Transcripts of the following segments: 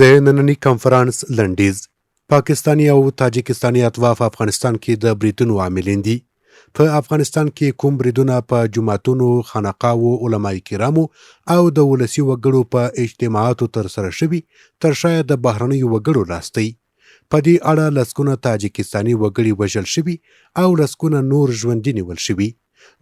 د ننني کنفرانس لنډیز: پاکستاني او تاجکستاني اتباع په افغانستان کې د بریدونو عاملین دي. په افغانستان کې کوم بریدونه په جوماتونو، خانقاوو، علماء کرامو او د ولسي وګړو په اجتماعاتو ترسره شوي، تر شا یې د بهرنیو وګړو لاس دی. په دې اړه لسګونه تاجکستاني وګړي وژل شوي او لسګونه نور ژوندي نیول شوي.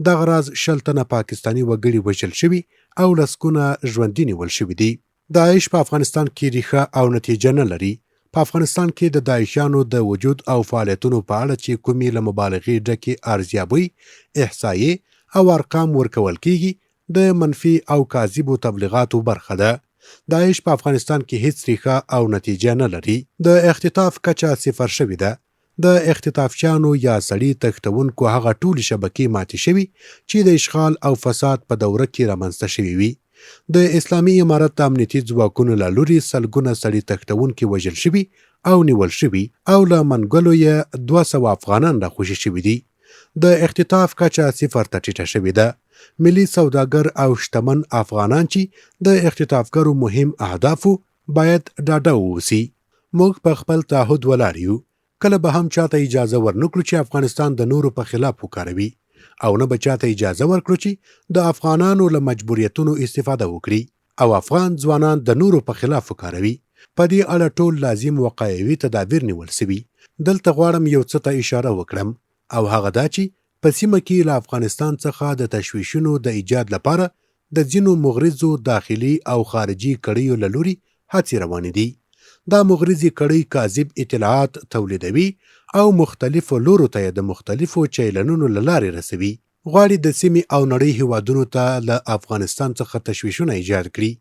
دغه راز 20 تنه پاکستاني وګړي وژل شوي او لسګونه ژوندي نیول شوي دي. داعش په افغانستان کې ریښه او نتیجه نه لري. په افغانستان کې د داعشیانو د وجود او فعالیتونو په اړه چې کومې له مبالغې ډکې ارزیابۍ، احصایې او ارقام ورکول کېږي، د منفي او کاذبو تبلیغاتو برخه ده. داعش په افغانستان کې هیڅ ریښه او نتیجه نه لري. د اختطاف کچه صفر شوې ده. د اختطافچیانو یا سړي تښتوونکو هغه ټولې شبکې ماتې شوي چې د اشغال او فساد په دوره کې رامنځته شوې وي. د اسلامي امارت د امنیتي ځواکونو له لوري سلګونه سړي تښتوونکي وژل شوي او نیول شوي او له منګولو یې 200 افغانان راخوشي شوي دي. د اختطاف کچه صفر ته ټیټه شوې ده. ملي سوداګر او شتمن افغانان چې د اختطافګرو مهم اهداف وو، باید ډاډه واوسي. موږ په خپل تعهد ولاړ یو، کله به هم چاته اجازه ورنکړو چې افغانستان د نورو په خلاف وکاروي او نه به چاته اجازه ورکړو چې د افغانانو له مجبوریتونو استفاده وکړي او افغان ځوانان د نورو په خلاف وکاروي. په دې اړه ټول لازم وقایوي تدابیر نیول شوي. دلته غواړم یو څه ته اشاره وکړم او هغه دا چې په سیمه کې له افغانستان څخه د تشویشونو د ایجاد لپاره د ځینو مغرضو داخلي او خارجي کړیو له لوري هڅې روانې دي. دا مغرضې کړۍ کاذب اطلاعات تولیدوي او مختلفو لورو ته یې د مختلفو چیلنونو له لارې رسوي. غواړي د سیمې او نړۍ هېوادونو ته له افغانستان څخه تشویشونه ایجاد کړي.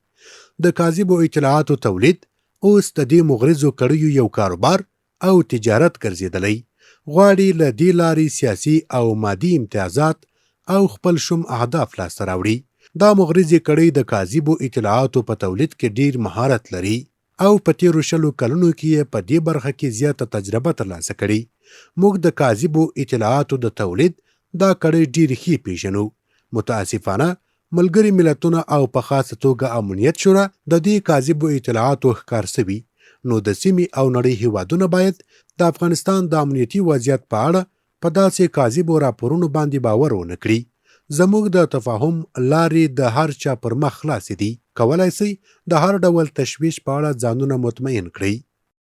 د کاذبو اطلاعاتو تولید اوس د دې مغرضو کړیو یو کاروبار او تجارت ګرځېدلی، غواړي له دې لارې سیاسي او مادي امتیازات او خپل شوم اهداف لاسته راوړي. دا مغرضې کړۍ د کاذبو اطلاعاتو په تولید کې ډېر مهارت لري او په تېرو شلو کلونو کې یې په دې برخه کې زیاته تجربه ترلاسه کړې. موږ د کاذبو اطلاعاتو د تولید دا کړۍ ډېرې ښې پېژنو. متاسفانه ملګري ملتونه او په خاصه توګه امنیت شورا د دې کاذبو اطلاعاتو ښکار سوي، نو د سیمې او نړۍ هیوادونه باید د افغانستان د امنیتي وضعیت په اړه په داسې کاذبو راپورونو باندې باور ونه کړي. زموږ د تفاهم لارې د هر چا پر مخ خلاصې دي، کولای سئ د هر ډول تشویش په اړه ځانونه مطمئن کړئ.